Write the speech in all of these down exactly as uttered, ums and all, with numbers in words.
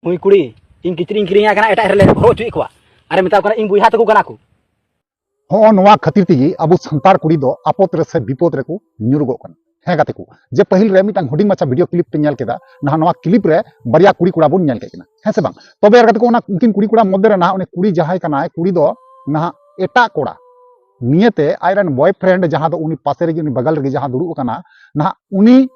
ᱩᱱᱤ ᱠᱩᱲᱤ ᱤᱧ ᱠᱤᱪᱨᱤᱡ ᱤᱧ ᱠᱤᱨᱤᱧ ᱟᱭ ᱠᱟᱱᱟ, ᱮᱴᱟᱜ ᱨᱮᱞᱮ ᱦᱚᱨᱚᱜ ᱦᱚᱪᱚᱭᱮᱫ ᱠᱚᱣᱟ, ᱟᱨᱮ ᱢᱮᱛᱟ ᱠᱚ ᱠᱟᱱᱟ ᱤᱧ ᱵᱚᱭᱦᱟ ᱛᱟᱠᱚ ᱠᱟᱱᱟ ᱠᱚ᱾ ᱦᱚᱸᱜᱼᱚ ᱱᱚᱣᱟ ᱠᱷᱟᱹᱛᱤᱨ ᱛᱮᱜᱮ ᱟᱵᱚ ᱥᱟᱱᱛᱟᱲ ᱠᱩᱲᱤ ᱫᱚ ᱟᱯᱚᱫ ᱨᱮ ᱥᱮ ᱵᱤᱯᱚᱫ ᱨᱮᱠᱚ ᱧᱩᱨᱩᱜᱚᱜ ᱠᱟᱱᱟ᱾ ᱦᱮᱸ ᱜᱟᱛᱮ ᱠᱚ, ᱡᱮ ᱯᱟᱹᱦᱤᱞ ᱨᱮ ᱢᱤᱫᱴᱟᱝ ᱦᱩᱰᱤᱧ ᱢᱟᱪᱷᱟ ᱵᱷᱤᱰᱤᱭᱳ ᱠᱞᱤᱯ ᱯᱮ ᱧᱮᱞ ᱠᱮᱫᱟ, ᱱᱟᱦᱟᱜ ᱱᱚᱣᱟ ᱠᱞᱤᱯ ᱨᱮ ᱵᱟᱨᱭᱟ ᱠᱩᱲᱤ ᱠᱚᱲᱟ ᱵᱚᱱ ᱧᱮᱞ ᱠᱮᱫ ᱠᱤᱱᱟ, ᱦᱮᱸ ᱥᱮ ᱵᱟᱝ? ᱛᱚᱵᱮ ᱟᱨ ᱜᱟᱛᱮ ᱠᱚ, ᱚᱱᱟ ᱩᱱᱠᱤᱱ ᱠᱩᱲᱤ ᱠᱚᱲᱟ ᱢᱚᱫᱽᱫᱷᱮ ᱨᱮ ᱱᱟᱦᱟᱜ ᱩᱱᱤ ᱠᱩᱲᱤ ᱡᱟᱦᱟᱸᱭ ᱠᱟᱱᱟᱭ, ᱠᱩᱲᱤ ᱫᱚ ᱱᱟᱦᱟᱜ ᱮᱴᱟᱜ ᱠᱚᱲᱟ ᱱᱤᱭᱟᱹᱛᱮ ᱟᱡᱨᱮᱱ ᱵᱚᱭᱯᱷᱨᱮᱱᱰ, ᱡᱟᱦᱟᱸ ᱫᱚ ᱩᱱᱤ ᱯᱟᱥᱮ ᱨᱮᱜᱮ, ᱩᱱᱤ ᱵᱟᱜᱟᱞ ᱨᱮᱜᱮ ᱡᱟᱦᱟᱸ ᱫᱩᱲᱩᱵ ᱟᱠᱟᱱᱟ, ᱱᱟᱦᱟᱜ ᱩᱱᱤ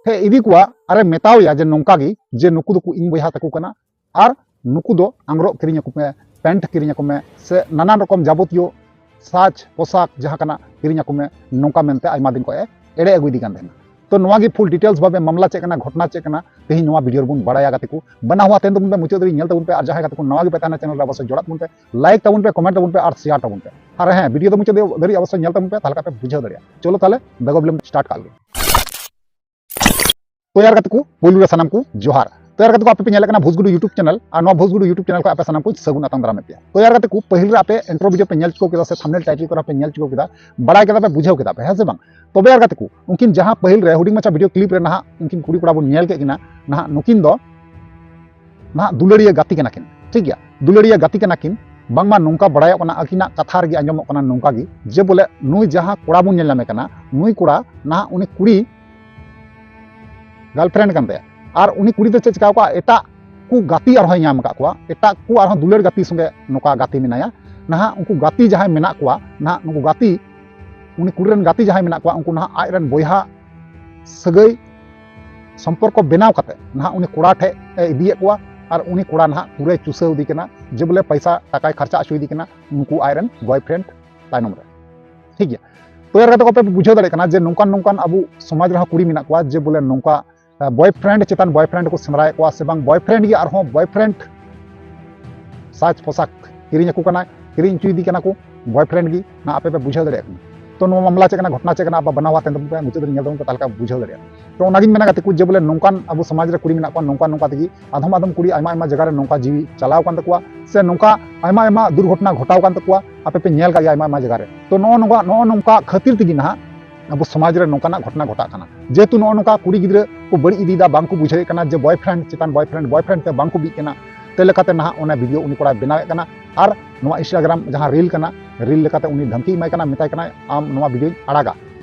ᱴᱷᱮᱡ ᱤᱫᱤ ᱠᱚᱣᱟ ᱟᱨᱮ ᱢᱮᱛᱟᱣᱟᱭᱟ ᱡᱮ ᱱᱚᱝᱠᱟ ᱜᱮ, ᱡᱮ ᱱᱩᱠᱩ ᱫᱚᱠᱚ ᱤᱧ ᱵᱚᱭᱦᱟ ᱛᱟᱠᱚ ᱠᱟᱱᱟ, ᱟᱨ ᱱᱩᱠᱩ ᱫᱚ ᱟᱝᱨᱚᱵ ᱠᱤᱨᱤᱧ ᱟᱠᱚ ᱢᱮ, ᱯᱮᱱᱴ ᱠᱤᱨᱤᱧ ᱟᱠᱚ ᱢᱮ, ᱥᱮ ᱱᱟᱱᱟᱱ ᱨᱚᱠᱚᱢ ᱡᱟᱵᱚᱛᱤᱭᱚ ᱥᱟᱡᱽ ᱯᱳᱥᱟᱠ ᱡᱟᱦᱟᱸ ᱠᱟᱱᱟ ᱠᱤᱨᱤᱧ ᱟᱠᱚ ᱢᱮ, ᱱᱚᱝᱠᱟ ᱢᱮᱱᱛᱮ ᱟᱭᱢᱟ ᱫᱤᱱ ᱠᱷᱚᱱ ᱮ ᱮᱲᱮ ᱟᱹᱜᱩᱭᱮᱫᱤ ᱠᱟᱱ ᱛᱟᱦᱮᱱᱟ᱾ ᱛᱚ ᱱᱚᱣᱟ ᱜᱮ ᱯᱷᱩᱞ ᱰᱤᱴᱮᱞᱥ ᱵᱷᱟᱵᱮ ᱢᱟᱢᱞᱟ ᱪᱮᱫ ᱠᱟᱱᱟ, ᱜᱷᱚᱴᱱᱟ ᱪᱮᱫ ᱠᱟᱱᱟ, ᱛᱮᱦᱮᱧ ᱱᱚᱣᱟ ᱵᱷᱤᱰᱤᱭᱳ ᱨᱮᱵᱚᱱ ᱵᱟᱲᱟᱭᱟ ᱜᱟᱛᱮ ᱠᱚ᱾ ᱵᱟᱱᱟ ᱦᱚᱲ ᱟᱛᱮᱱ ᱛᱟᱵᱚᱱ ᱯᱮ, ᱢᱩᱪᱟᱹᱫ ᱫᱷᱟᱹᱵᱤᱡ ᱧᱮᱞ ᱛᱟᱵᱚᱱ ᱯᱮ, ᱟᱨ ᱡᱟᱦᱟᱸᱭ ᱜᱟᱛᱮ ᱠᱚ ᱱᱟᱣᱟ ᱜᱮ ᱯᱮ ᱛᱟᱦᱮᱱᱟ ᱪᱮᱱᱮᱞ ᱨᱮ, ᱚᱵᱚᱥᱥᱳᱭ ᱡᱚᱲᱟᱜ ᱛᱟᱵᱚᱱ ᱯᱮ, ᱞᱟᱭᱤᱠ ᱛᱟᱵᱚᱱ ᱯᱮ, ᱠᱚᱢᱮᱱᱴ ᱛᱟᱵᱚᱱ ᱯᱮ, ᱟᱨ ᱥᱮᱭᱟᱨ ᱛᱟᱵᱚᱱ ᱯᱮ᱾ ᱟᱨ ᱦᱮᱸ, ᱵᱷᱤᱰᱤᱭᱳ ᱫᱚ ᱢᱩᱪᱟᱹᱫ ᱫᱷᱟᱹᱵᱤᱡ ᱚᱵᱚᱥᱥᱳᱭ ᱧᱮᱞ ᱛᱟᱵᱚᱱ ᱯᱮ, ᱛᱟᱦᱚᱞᱮ ᱠᱷᱟᱱ ᱯᱮ ᱵᱩᱡᱷᱟᱹᱣ ᱫᱟᱲᱮᱭᱟᱜᱼᱟ᱾ ᱪᱚᱞᱚ ᱛᱟᱦᱚᱞᱮ ᱵᱮᱜᱚᱨ ᱵᱤᱞᱚᱢ ᱥᱴᱟᱨᱴ ᱠᱟᱜ ᱞᱮᱜᱮ᱾ ᱛᱚ ᱭᱟᱨ ᱜᱟᱛᱮ ᱠᱚ, ᱯᱳᱭᱞᱳ ᱨᱮ ᱥᱟᱱᱟᱢ ᱠᱚ ᱡᱚᱦᱟᱨ᱾ ᱛᱚ ᱭᱟᱨ ᱜᱟᱛᱮ ᱠᱚ, ᱟᱯᱮ ᱯᱮ ᱧᱮᱞᱮᱫ ᱠᱟᱱᱟ ᱵᱷᱩᱥᱜᱩᱰᱩ YouTube ᱪᱮᱱᱮᱞ, ᱟᱨ ᱱᱚᱣᱟ ᱵᱷᱩᱥᱜᱩᱰᱩ YouTube ᱪᱮᱱᱮᱞ ᱠᱷᱚᱱ ᱟᱯᱮ ᱥᱟᱱᱟᱢ ᱠᱚ ᱥᱟᱹᱜᱩᱱ ᱟᱛᱟᱝ ᱫᱟᱨᱟᱢᱮᱫ ᱯᱮᱭᱟ᱾ ᱛᱚ ᱭᱟᱨ ᱜᱟᱛᱮ ᱠᱚ, ᱯᱟᱹᱦᱤᱞ ᱨᱮ ᱟᱯᱮ ᱤᱱᱴᱨᱳ ᱵᱷᱤᱰᱤᱭᱳ ᱯᱮ ᱧᱮᱞ ᱪᱩᱠᱟᱹᱣ ᱠᱮᱫᱟ ᱥᱮ ᱛᱷᱟᱢᱵᱱᱮᱞ ᱴᱟᱭᱴᱮᱞ ᱠᱚᱨᱮ ᱯᱮ ᱧᱮᱞ ᱪᱩᱠᱟᱹᱣ ᱠᱮᱫᱟ, ᱵᱟᱲᱟᱭ ᱠᱮᱫᱟ ᱯᱮ, ᱵᱩᱡᱷᱟᱹᱣ ᱠᱮᱫᱟ ᱯᱮ, ᱦᱮᱸ ᱥᱮ ᱵᱟᱝ? ᱛᱚᱵᱮ ᱭᱟᱨ ᱜᱟᱛᱮ ᱠᱚ, ᱩᱱᱠᱤᱱ ᱡᱟᱦᱟᱸ ᱯᱟᱹᱦᱤᱞ ᱨᱮ ᱦᱩᱰᱤᱧ ᱢᱟᱪᱷᱟ ᱵᱷᱤᱰᱤᱭᱳ ᱠᱞᱤᱯ ᱨᱮ ᱱᱟᱦᱟᱜ ᱩᱱᱠᱤᱱ ᱠᱩᱲᱤ ᱠᱚᱲᱟ ᱵᱚᱱ ᱧᱮᱞ ᱠᱮᱫ ᱠᱤᱱᱟ, ᱱᱟᱦᱟᱜ ᱱᱩᱠᱤᱱ ᱫᱚ ᱱᱟᱦᱟᱜ ᱫᱩᱞᱟᱹᱲᱤᱭᱟᱹ ᱜᱟᱛᱮ ᱠᱟᱱᱟ ᱠᱤᱱ, ᱴᱷᱤᱠ ᱜᱮᱭᱟ, ᱫᱩᱞᱟᱹᱲᱤᱭᱟᱹ ᱜᱟᱛᱮ ᱠᱟᱱᱟ ᱠᱤᱱ᱾ ᱵᱟᱝᱢᱟ ᱱᱚᱝᱠᱟ ᱵᱟᱲᱟᱭᱚᱜ ᱠᱟᱱᱟ, ᱟᱹᱠᱤᱱᱟᱜ ᱠᱟᱛᱷᱟ ᱨᱮᱜᱮ ᱟᱸᱡᱚᱢᱚᱜ ᱠᱟᱱᱟ ᱱᱚᱝᱠᱟ ᱜᱮ, ᱡᱮ ᱵᱚᱞᱮ ᱱᱩᱭ ᱡᱟᱦᱟᱸ ᱠᱚᱲᱟ ᱵᱚᱱ ᱧᱮᱞ ᱧᱟᱢᱮ ᱠᱟᱱᱟ, ᱱᱩᱭ ᱠᱚᱲᱟ ᱱᱟᱦᱟᱜ ᱩᱱᱤ ᱠᱩᱲᱤ ᱜᱟᱨᱞᱯᱷᱨᱮᱱᱰ ᱠᱟᱱ ᱛᱟᱭᱟ᱾ ᱟᱨ ᱩᱱᱤ ᱠᱩᱲᱤ ᱫᱚ ᱪᱮᱫ ᱪᱤᱠᱟᱹ ᱠᱚᱣᱟ, ᱮᱴᱟᱜ ᱠᱚ ᱜᱟᱛᱮ ᱟᱨᱦᱚᱸᱭ ᱧᱟᱢ ᱟᱠᱟᱫ ᱠᱚᱣᱟ, ᱮᱴᱟᱜ ᱠᱚ ᱟᱨᱦᱚᱸ ᱫᱩᱞᱟᱹᱲ ᱜᱟᱛᱮ ᱥᱚᱸᱜᱮ ᱱᱚᱝᱠᱟ ᱜᱟᱛᱮ ᱢᱮᱱᱟᱭᱟ᱾ ᱱᱟᱦᱟᱜ ᱩᱱᱠᱩ ᱜᱟᱛᱮ ᱡᱟᱦᱟᱸᱭ ᱢᱮᱱᱟᱜ ᱠᱚᱣᱟ, ᱱᱟᱦᱟᱜ ᱱᱩᱠᱩ ᱜᱟᱛᱮ, ᱩᱱᱤ ᱠᱩᱲᱤ ᱨᱮᱱ ᱜᱟᱛᱮ ᱡᱟᱦᱟᱸᱭ ᱢᱮᱱᱟᱜ ᱠᱚᱣᱟ, ᱩᱱᱠᱩ ᱱᱟᱦᱟᱜ ᱟᱡ ᱨᱮᱱ ᱵᱚᱭᱦᱟ ᱥᱟᱹᱜᱟᱹᱭ ᱥᱚᱢᱯᱚᱨᱠᱚ ᱵᱮᱱᱟᱣ ᱠᱟᱛᱮ ᱱᱟᱦᱟᱜ ᱩᱱᱤ ᱠᱚᱲᱟ ᱴᱷᱮᱡ ᱮ ᱤᱫᱤᱭᱮᱫ ᱠᱚᱣᱟ᱾ ᱟᱨ ᱩᱱᱤ ᱠᱚᱲᱟ ᱱᱟᱦᱟᱜ ᱯᱩᱨᱟᱹᱭ ᱪᱩᱥᱟᱹᱣ ᱤᱫᱤ ᱠᱟᱱᱟ, ᱡᱮ ᱵᱚᱞᱮ ᱯᱚᱭᱥᱟ ᱴᱟᱠᱟᱭ ᱠᱷᱚᱨᱪᱟ ᱦᱚᱪᱚᱭᱮᱫᱤ ᱠᱟᱱᱟ ᱩᱱᱠᱩ ᱟᱡ ᱨᱮᱱ ᱵᱚᱭᱯᱷᱨᱮᱱᱰ ᱛᱟᱭᱱᱚᱢ ᱨᱮ᱾ ᱴᱷᱤᱠ ᱜᱮᱭᱟ, ᱛᱚ ᱭᱟᱨ ᱜᱟᱛᱮ ᱠᱚ, ᱟᱯᱮ ᱯᱮ ᱵᱩᱡᱷᱟᱹᱣ ᱫᱟᱲᱮᱭᱟᱜ ᱠᱟᱱᱟ ᱡᱮ ᱱᱚᱝᱠᱟᱱ ᱱᱚᱝᱠᱟᱱ ᱟᱵᱚ ᱥᱚᱢᱟᱡᱽ ᱨᱮᱦᱚᱸ ᱠᱩᱲᱤ ᱢᱮᱱᱟᱜ ᱠᱚᱣᱟ, ᱡᱮ ᱵᱚᱞᱮ ᱱᱚᱝᱠᱟ ᱵᱚᱭᱯᱷᱨᱮᱱᱰ ᱪᱮᱛᱟᱱ ᱵᱚᱭᱯᱷᱨᱮᱱᱰ ᱠᱚ ᱥᱮᱸᱫᱽᱨᱟᱭᱮᱫ ᱠᱚᱣᱟ, ᱥᱮ ᱵᱟᱝ ᱵᱚᱭᱯᱷᱨᱮᱱᱰ ᱜᱮ ᱟᱨᱦᱚᱸ ᱵᱚᱭᱯᱷᱨᱮᱱᱰ ᱥᱟᱡᱽ ᱯᱳᱥᱟᱠ ᱠᱤᱨᱤᱧ ᱟᱠᱚ ᱠᱟᱱᱟ, ᱠᱤᱨᱤᱧ ᱦᱚᱪᱚᱭᱮᱫᱤ ᱠᱟᱱᱟ ᱠᱚ ᱵᱚᱭᱯᱷᱨᱮᱱᱰ ᱜᱮ᱾ ᱱᱟ ᱟᱯᱮ ᱯᱮ ᱵᱩᱡᱷᱟᱹᱣ ᱫᱟᱲᱮᱭᱟᱜ ᱠᱟᱱᱟ᱾ ᱛᱚ ᱱᱚᱣᱟ ᱢᱟᱢᱞᱟ ᱪᱮᱫ ᱠᱟᱱᱟ, ᱜᱷᱚᱴᱱᱟ ᱪᱮᱫ ᱠᱟᱱᱟ, ᱟᱯᱮ ᱵᱟᱱᱟ ᱦᱚᱲ ᱟᱛᱮᱱ ᱛᱟᱵᱚᱱ ᱯᱮ, ᱢᱩᱪᱟᱹᱫ ᱨᱮ ᱧᱮᱞ ᱛᱟᱵᱚᱱ ᱯᱮ, ᱛᱟᱦᱚᱞᱮ ᱠᱷᱟᱱ ᱵᱩᱡᱷᱟᱹᱣ ᱫᱟᱲᱮᱭᱟᱜᱼᱟ᱾ ᱛᱚ ᱚᱱᱟᱜᱤᱧ ᱢᱮᱱᱟ ᱜᱟᱛᱮ ᱠᱚ, ᱡᱮ ᱵᱚᱞᱮ ᱱᱚᱝᱠᱟᱱ ᱟᱵᱚ ᱥᱚᱢᱟᱡᱽ ᱨᱮ ᱠᱩᱲᱤ ᱢᱮᱱᱟᱜ ᱠᱚᱣᱟ, ᱱᱚᱝᱠᱟ ᱱᱚᱝᱠᱟ ᱛᱮᱜᱮ ᱟᱫᱚᱢ ᱟᱫᱚᱢ ᱠᱩᱲᱤ ᱟᱭᱢᱟ ᱟᱭᱢᱟ ᱡᱟᱭᱜᱟ ᱨᱮ ᱱᱚᱝᱠᱟ ᱡᱤᱣᱤ ᱪᱟᱞᱟᱣ ᱟᱠᱟᱱ ᱛᱟᱠᱚᱣᱟ, ᱥᱮ ᱱᱚᱝᱠᱟ ᱟᱭᱢᱟ ᱟᱭᱢᱟ ᱫᱩᱨᱜᱷᱚᱴᱚᱱᱟ ᱜᱷᱚᱴᱟᱣ ᱟᱠᱟᱱ ᱛᱟᱠᱚᱣᱟ᱾ ᱟᱯᱮ ᱯᱮ ᱧᱮᱞ ᱠᱟᱜ ᱜᱮᱭᱟ ᱟᱭᱢᱟ ᱟᱭᱢᱟ ᱡᱟᱭᱜᱟ ᱨᱮ᱾ ᱛᱚ ᱱᱚᱜᱼᱚ ᱱᱚᱝᱠᱟ, ᱱᱚᱜᱼᱚ ᱱᱚᱝᱠᱟ ᱠᱷᱟᱹᱛᱤᱨ ᱛᱮᱜᱮ ᱱᱟᱦᱟᱜ ᱟᱵᱚ ᱥᱚᱢᱟᱡᱽ ᱨᱮ ᱱᱚᱝᱠᱟᱱᱟᱜ ᱜᱷᱚᱴᱚᱱᱟ ᱜᱷᱚᱴᱟᱜ ᱠᱟᱱᱟ᱾ ᱡᱮᱦᱮᱛᱩ ᱱᱚᱜᱼᱚ ᱱᱚᱝᱠᱟ ᱠᱩᱲᱤ ᱜᱤᱫᱽᱨᱟᱹ ᱠᱚ ᱵᱟᱹᱲᱤᱡ ᱤᱫᱤᱭᱮᱫᱟ, ᱵᱟᱝ ᱠᱚ ᱵᱩᱡᱷᱟᱹᱣᱮᱫ ᱠᱟᱱᱟ ᱡᱮ boyfriend ᱪᱮᱛᱟᱱ boyfriend, boyfriend ᱛᱮ ᱵᱟᱝ ᱠᱚ ᱵᱤᱜ ᱠᱟᱱᱟ, ᱛᱮ ᱞᱮᱠᱟᱛᱮ ᱱᱟᱦᱟᱜ ᱚᱱᱟ video ᱩᱱᱤ ᱠᱚᱲᱟᱭ ᱵᱮᱱᱟᱣᱮᱫ ᱠᱟᱱᱟ᱾ ᱟᱨ ᱱᱚᱣᱟ Instagram ᱡᱟᱦᱟᱸ reel ᱠᱟᱱᱟ, reel ᱞᱮᱠᱟᱛᱮ ᱩᱱᱤ ᱫᱷᱟᱢᱠᱤ ᱮᱢᱟᱭ ᱠᱟᱱᱟ, ᱢᱮᱛᱟᱭ ᱠᱟᱱᱟ, "ᱟᱢ ᱱᱚᱣᱟ videoᱧ ᱟᱲᱟᱜᱟ᱾"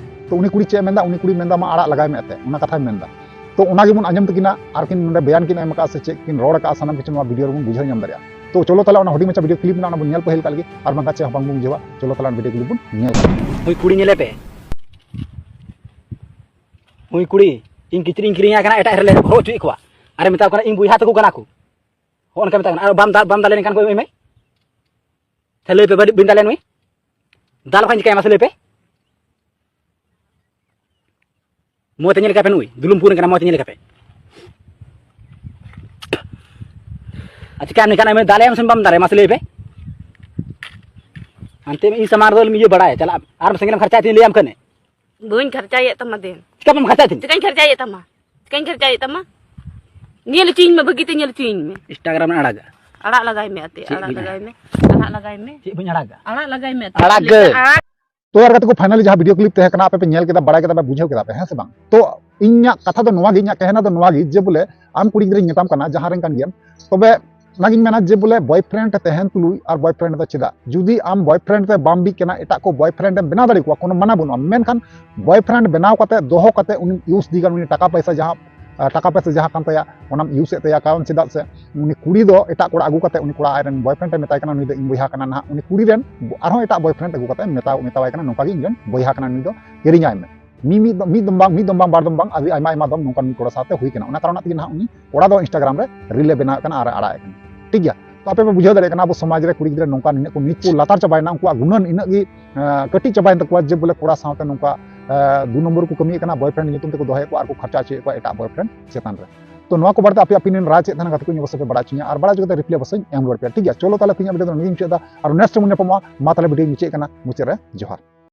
ᱛᱚ ᱩᱱᱤ ᱠᱩᱲᱤ ᱪᱮᱫ ᱮ ᱢᱮᱱᱫᱟ? ᱩᱱᱤ ᱠᱩᱲᱤ ᱢᱮᱱᱫᱟ, "ᱢᱟ ᱟᱲᱟᱜ ᱞᱟᱜᱟᱭ ᱢᱮ" ᱮᱱᱛᱮ, ᱚᱱᱟ ᱠᱟᱛᱷᱟᱭ ᱢᱮᱱᱫᱟ᱾ ᱛᱚ ᱚᱱᱟ ᱜᱮᱵᱚᱱ ᱟᱸᱡᱚᱢ ᱛᱟᱹᱠᱤᱱᱟ, ᱟᱨ ᱠᱤᱱ ᱱᱚᱰᱮ ᱵᱮᱭᱟᱱ ᱠᱤᱱ ᱮᱢ ᱟᱠᱟᱫᱼᱟ ᱥᱮ ᱪᱮᱫ ᱠᱤᱱ ᱨᱚᱲ ᱟᱠᱟᱫᱼᱟ, ᱥᱟᱱᱟᱢ ᱠᱤᱪᱷᱩ ᱱᱚᱣᱟ video ᱨᱮᱵᱚᱱ ᱵᱩᱡᱷᱟᱹᱣ ᱧᱟᱢ ᱫᱟᱲᱮᱭᱟᱜᱼᱟ᱾ ᱛᱚ ᱪᱚᱞᱚ ᱛᱟᱦᱚᱞᱮ ᱚᱱᱟ ᱦᱩᱰᱤᱧ ᱢᱟᱪᱷᱟ video clip ᱢᱮᱱᱟᱜᱼᱟ, ᱚᱱᱟ ᱵᱚᱱ ᱧᱮᱞ ᱯᱟᱹᱦᱤᱞ ᱠᱟᱜ ᱞᱮᱜᱮ, ᱟᱨ ᱵᱟᱝᱠᱷᱟᱱ ᱪᱮᱫ ᱦᱚᱸ ᱵᱟᱝᱵᱚᱱ ᱵᱩᱡᱷᱟᱹᱣᱟ᱾ ᱪᱚᱞᱚ ᱛᱟᱦᱚᱞᱮ ᱚᱱᱟ video clip ᱵᱚᱱ ᱧᱮᱞ ᱠᱟᱜ᱾ ᱦᱳᱭ, ᱠᱩᱲᱤ ᱧᱮᱞᱮ ᱯᱮ᱾ ᱦᱳᱭ ᱠᱩᱲᱤ, ᱤᱧ ᱠᱤᱪᱨᱤᱡ ᱤᱧ ᱠᱤᱨᱤᱧ ᱟᱭ ᱠᱟᱱᱟ, ᱮᱴᱟᱜ ᱨᱮᱞᱮ ᱦᱚᱨᱚᱜ ᱦᱚᱪᱚᱭᱮᱫ ᱠᱚᱣᱟ, ᱟᱨᱮ ᱢᱮᱛᱟ ᱠᱚ ᱠᱟᱱᱟ, "ᱤᱧ ᱵᱚᱭᱦᱟ ᱛᱟᱠᱚ ᱠᱟᱱᱟ ᱠᱚ", ᱦᱚᱸᱜᱼᱚ ᱱᱚᱝᱠᱟ ᱢᱮᱛᱟ ᱠᱚ ᱠᱟᱱᱟ᱾ "ᱟᱨ ᱵᱟᱢ ᱫᱟ-, ᱵᱟᱢ ᱫᱟᱞᱮ ᱞᱮᱱᱠᱷᱟᱱ ᱠᱚ ᱮᱢᱟᱹᱧ ᱢᱮ, ᱛᱟᱦᱞᱮ ᱞᱟᱹᱭ ᱯᱮ, ᱵᱟᱹᱧ ᱫᱟᱞᱮ ᱱᱩᱭ, ᱫᱟᱞ ᱠᱷᱟᱱ ᱪᱤᱠᱟᱹᱭᱟ ᱢᱟᱥᱮ ᱞᱟᱹᱭ ᱯᱮ?" ᱢᱚᱡᱽ ᱛᱮ ᱧᱮᱞ ᱠᱟᱯᱮ, ᱱᱩᱭ ᱫᱩᱞᱩᱢ ᱯᱩᱨ ᱠᱟᱱᱟ, ᱢᱚᱡᱽ ᱛᱮ ᱧᱮᱞ ᱠᱟᱯᱮ᱾ ᱟᱨ ᱪᱤᱠᱟ ᱱᱩᱭ ᱠᱟᱱᱟ, ᱫᱟᱞᱮᱭᱟᱢ ᱥᱮ ᱵᱟᱢ ᱫᱟᱞᱮᱭᱟ ᱢᱟᱥᱮ ᱞᱟᱹᱭ ᱯᱮ? ᱦᱟᱱᱛᱮ ᱤᱧ ᱥᱟᱢᱟᱝ ᱨᱮᱫᱚ ᱤᱭᱟᱹ ᱵᱟᱲᱟᱭᱟ, ᱪᱟᱞᱟᱜ ᱟᱨ ᱥᱮᱸᱜᱮᱞ ᱮᱢ ᱠᱷᱟᱨᱪᱟᱭ ᱛᱤᱧ ᱞᱟᱹᱭᱟᱢ ᱠᱟᱹᱱᱟᱹᱧ᱾ ᱵᱟᱹᱧ ᱠᱷᱟᱨᱪᱟᱭᱮᱫ ᱛᱟᱢᱟ ᱫᱮᱱ᱾ ᱪᱤᱠᱟ ᱵᱟᱢ ᱠᱷᱟᱨᱪᱟᱭ ᱛᱤᱧ? ᱪᱤᱠᱟᱹᱧ ᱠᱷᱟᱨᱪᱟᱭᱮᱫ ᱛᱟᱢᱟ? ᱪᱤᱠᱟᱹᱧ ᱠᱷᱟᱨᱪᱟᱭᱮᱫ ᱛᱟᱢᱟ? ᱧᱮᱞ ᱦᱚᱪᱚᱧ ᱢᱮ, ᱵᱷᱟᱹᱜᱤ ᱛᱮ ᱧᱮᱞ ᱦᱚᱪᱚᱧ ᱢᱮ᱾ Instagram ᱨᱮ ᱟᱲᱟᱜᱟ᱾ ᱟᱲᱟᱜ ᱞᱟᱜᱟᱭ ᱢᱮ ᱟᱛᱮ, ᱪᱮᱫ ᱟᱲᱟᱜ ᱵᱤᱱ ᱞᱟᱜᱟᱭ ᱟᱲᱟᱜᱟ? ᱢᱮ, ᱟᱲᱟᱜ ᱞᱟᱜᱟᱭ ᱢᱮ᱾ ᱪᱮᱫ ᱵᱟᱹᱧ ᱟᱲᱟᱜᱟ? ᱟᱲᱟᱜ ᱞᱟᱜᱟᱭ ᱢᱮ ᱟᱛᱮ᱾ ᱟᱲᱟᱜ ᱜᱮ᱾ ᱟᱲᱟᱜ᱾ ᱛᱚ ᱟᱨ ᱜᱟᱛᱮ ᱠᱚ, finally ᱡᱟᱦᱟᱸ video clip ᱛᱟᱦᱮᱸ ᱠᱟᱱᱟ, ᱟᱯᱮ ᱯᱮ ᱧᱮᱞ ᱠᱮᱫᱟ, ᱵᱟᱲᱟᱭ ᱠᱮᱫᱟ ᱯᱮ, ᱵᱩᱡᱷᱟᱹᱣ ᱠᱮᱫᱟ ᱯᱮ, ᱦᱮᱸ ᱥᱮ ᱵᱟᱝ? ᱛᱚ ᱤᱧᱟᱹᱜ ᱠᱟᱛᱷᱟ ᱫᱚ ᱱᱚᱣᱟ ᱜᱮ, ᱤᱧᱟᱹᱜ ᱠᱮᱦᱱᱟ ᱫᱚ ᱱᱚᱣᱟ ᱜᱮ, ᱡᱮ ᱵᱚᱞᱮ ᱟᱢ ᱠᱩᱲᱤ ᱜᱤᱫᱽᱨᱟᱹᱧ ᱢᱮᱛᱟᱢ ᱠᱟᱱᱟ, ᱡᱟᱦᱟᱸ ᱨᱮᱱ ᱠᱟᱱ ᱜᱮᱭᱟᱢ, ᱛᱚᱵᱮ ᱚᱱᱟᱜᱤᱧ ᱢᱮᱱᱟ ᱡᱮ ᱵᱚᱞᱮ boyfriend ᱛᱟᱦᱮᱱ ᱛᱩᱞᱩᱡ ᱟᱨ boyfriend ᱫᱚ ᱪᱮᱫᱟᱜ? ᱡᱩᱫᱤ ᱟᱢ boyfriend ᱛᱮ ᱵᱟᱢ ᱵᱤᱜ ᱠᱟᱱᱟ, ᱮᱴᱟᱜ ᱠᱚ boyfriend ᱮᱢ ᱵᱮᱱᱟᱣ ᱫᱟᱲᱮ ᱠᱚᱣᱟ, ᱠᱳᱱᱳ ᱢᱟᱱᱟ ᱵᱟᱹᱱᱩᱜᱼᱟ, ᱢᱮᱱᱠᱷᱟᱱ boyfriend ᱵᱮᱱᱟᱣ ᱠᱟᱛᱮ, ᱫᱚᱦᱚ ᱠᱟᱛᱮ ᱩᱱᱤ use ᱤᱫᱤ ᱜᱟᱱ, ᱩᱱᱤ ᱴᱟᱠᱟ ᱯᱚᱭᱥᱟ ᱡᱟᱦᱟᱸ, ᱟᱨ ᱴᱟᱠᱟ ᱯᱚᱭᱥᱟ ᱡᱟᱦᱟᱸ ᱠᱟᱱ ᱛᱟᱭᱟ, ᱚᱱᱟᱢ use ᱮᱫ ᱛᱟᱭᱟ᱾ ᱠᱟᱨᱚᱱ ᱪᱮᱫᱟᱜ ᱥᱮ ᱩᱱᱤ ᱠᱩᱲᱤ ᱫᱚ ᱮᱴᱟᱜ ᱠᱚᱲᱟ ᱟᱹᱜᱩ ᱠᱟᱛᱮ ᱩᱱᱤ ᱠᱚᱲᱟ ᱟᱡᱨᱮᱱ boyfriend ᱮ ᱢᱮᱛᱟᱭ ᱠᱟᱱᱟ, "ᱱᱩᱭ ᱫᱚ ᱤᱧ ᱵᱚᱭᱦᱟ ᱠᱟᱱᱟ ᱱᱟᱦᱟᱜ", ᱩᱱᱤ ᱠᱩᱲᱤ ᱨᱮᱱ ᱟᱨᱦᱚᱸ ᱮᱴᱟᱜ boyfriend ᱟᱹᱜᱩ ᱠᱟᱛᱮ ᱢᱮᱛᱟ-, ᱢᱮᱛᱟᱣᱟᱭ ᱠᱟᱱᱟ, "ᱱᱚᱝᱠᱟ ᱜᱮ ᱤᱧ ᱨᱮᱱ ᱵᱚᱭᱦᱟ ᱠᱟᱱᱟ, ᱱᱩᱭ ᱫᱚ ᱠᱤᱨᱤᱧᱟᱭ ᱢᱮ᱾" ᱢᱤ-, ᱢᱤᱫ ᱫᱚ, ᱢᱤᱫ ᱫᱚᱢ ᱵᱟᱝ, ᱢᱤᱫ ᱫᱚᱢ ᱵᱟᱝ, ᱵᱟᱨ ᱫᱚᱢ ᱵᱟᱝ, ᱟᱹᱰᱤ ᱟᱭᱢᱟ ᱟᱭᱢᱟ ᱫᱚᱢ ᱱᱚᱝᱠᱟ ᱢᱤᱫ ᱠᱚᱲᱟ ᱥᱟᱶᱛᱮ ᱦᱩᱭ ᱠᱟᱱᱟ᱾ ᱚᱱᱟ ᱠᱟᱨᱚᱱ ᱛᱮᱜᱮ ᱱᱟᱦᱟᱜ ᱩᱱᱤ ᱠᱚᱲᱟ ᱫᱚ Instagram ᱨᱮ reel ᱮ ᱵᱮᱱᱟᱣᱮᱫ ᱠᱟᱱᱟ ᱟᱨ ᱮ ᱟᱲᱟᱜ ᱮᱫ ᱠᱟᱱᱟ᱾ ᱴᱷᱤᱠ ᱜᱮᱭᱟ? ᱛᱚ ᱟᱯᱮ ᱯᱮ ᱵᱩᱡᱷᱟᱹᱣ ᱫᱟᱲᱮᱭᱟᱜ ᱠᱟᱱᱟ, ᱟᱵᱚ ᱥᱚᱢᱟᱡᱽ ᱨᱮ ᱠᱩᱲᱤ ᱜᱤᱫᱽᱨᱟᱹ ᱱᱚᱝᱠᱟ ᱱᱤᱱᱟᱹᱜ ᱠᱚ ᱱᱤᱪ ᱠᱚ ᱞᱟᱛᱟᱨ ᱪᱟᱵᱟᱭᱮᱱᱟ, ᱩᱱᱠᱩᱣᱟᱜ ᱜᱩᱱᱟᱹᱱ ᱤᱱᱟᱹᱜ ᱜᱮ, ᱟᱸ, ᱠᱟᱹᱴᱤᱡ ᱪᱟᱵᱟᱭᱮᱱ ᱛᱟᱠᱚᱣᱟ, ᱡᱮ ᱵᱚᱞᱮ ᱠᱚᱲᱟ ᱥᱟᱶᱛᱮ ᱱᱚᱝᱠᱟ, ᱟᱸ, ᱫᱩ ᱱᱚᱢᱵᱚᱨ ᱠᱚ ᱠᱟᱹᱢᱤᱭᱮᱫ ᱠᱟᱱᱟ, boyfriend ᱧᱩᱛᱩᱢ ᱛᱮᱠᱚ ᱫᱚᱦᱚᱭᱮᱫ ᱠᱚᱣᱟ ᱟᱨ ᱠᱚ ᱠᱷᱚᱨᱪᱟ ᱦᱚᱪᱚᱭᱮᱫ ᱠᱚᱣᱟ ᱮᱴᱟᱜ boyfriend ᱪᱮᱛᱟᱱ ᱨᱮ᱾ ᱛᱚ ᱱᱚᱣᱟ ᱠᱚ ᱵᱟᱨᱮᱛᱮ ᱟᱯᱮ opinion ᱨᱟᱭ ᱪᱮᱫ ᱛᱟᱦᱮᱱᱟ ᱜᱟᱛᱮ ᱠᱚ, ᱤᱧ ᱚᱵᱚᱥᱥᱳᱭ ᱯᱮ ᱵᱟᱲᱟᱭ ᱦᱚᱪᱚᱧᱟ, ᱟᱨ ᱵᱟᱲᱟᱭ ᱦᱚᱪᱚ ᱠᱟᱛᱮ reply ᱚᱵᱚᱥᱥᱳᱭ ᱮᱢ ᱨᱩᱣᱟᱹᱲ ᱯᱮᱭᱟ᱾ ᱴᱷᱤᱠ ᱜᱮᱭᱟ, ᱪᱚᱞᱚ ᱛᱟᱦᱚᱞᱮ ᱛᱮᱦᱮᱧᱟᱜ video ᱫᱚ ᱱᱚᱰᱮ ᱜᱤᱧ ᱢᱩᱪᱟᱹᱫ ᱮᱫᱟ, ᱟᱨ next ᱵᱚᱱ ᱧᱟᱯᱟᱢᱚᱜᱼᱟ᱾ ᱢᱟ ᱛᱟᱦᱚᱞᱮ video ᱢᱩᱪᱟᱹᱫ ᱠᱟᱱᱟ, ᱢᱩᱪᱟᱹᱫ ᱨᱮ ᱡᱚᱦᱟᱨ᱾